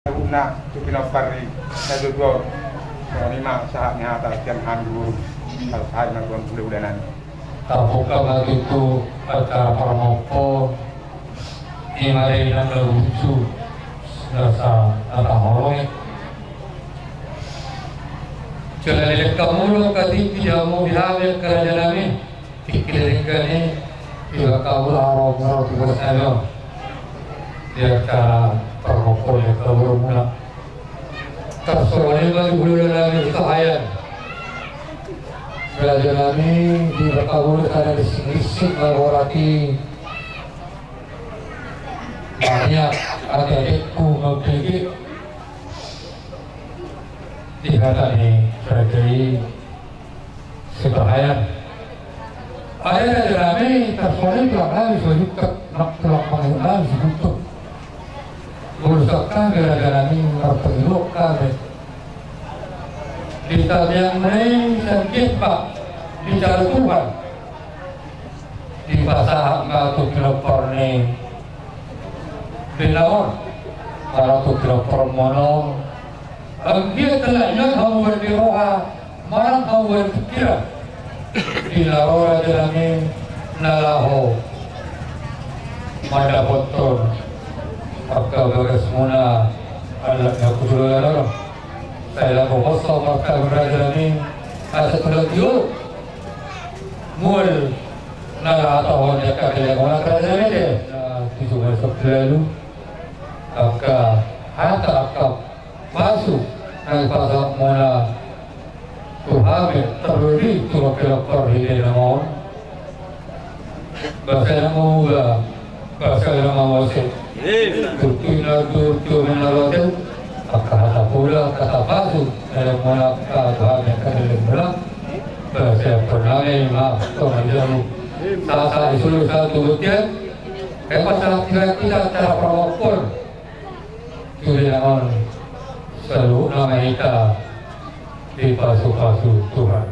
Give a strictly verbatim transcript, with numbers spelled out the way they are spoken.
Saluhutna tu pinompar ni natuatua on. Songon i ma sahat ni hata sian hami guru. Sahat ma tuan hulahula nami. Tabuka ma tutu acara parmompo. Ima dei nang lagu lucu. Rasa na taholong i. Jala leleng hamu do angka tingki di hamu di hami angka raja nami. Tingki leleng i. Iba kabur haro mura tu bos nami on. Di acara parmompo ni kabur muna. Tarsongon i ma di hulahula nami di Kahayan. Raja nami di Bakabulu sada di singgising ma borati. Banyak ada dekku mabege. Di hata ni raja i Sipahayan. Ada raja nami tarsongon i tulang nami so jukkat nak tulang pangihut nami si Guntur. Urusan kami raja nami marpangilok kami. Di tamiang ni sangkit pak di cara Tuhan. Dipasahat ma tu pinompar ni binaon. Para tu pinompar mono. Anggiat telah ingat hamu berdi roha. Manang hamu berpikiran. Di na ro raja nami na laho mandapothon angka bagas muna anak na kutulola na ro. Sai laho hoso martamu raja nami. Asa tulang dio mual na laho tahon angka dele muna raja nami de. Na tujuh masuk lalu angka hata angka pasu na dipasahat muna tu hami terlebih tu pinompar hidena on. Basa na mamuda basa na mamose. Tutu na tutu na lote. Angka hata poda hata pasu na muna angka tu hami angka dele muna. Basa pernah ma tonga jamu sasa isulu satu butian. Epa salah kira kita cara promopon. Tudiangan saluhutna ma hita dipasupasu Tuhan.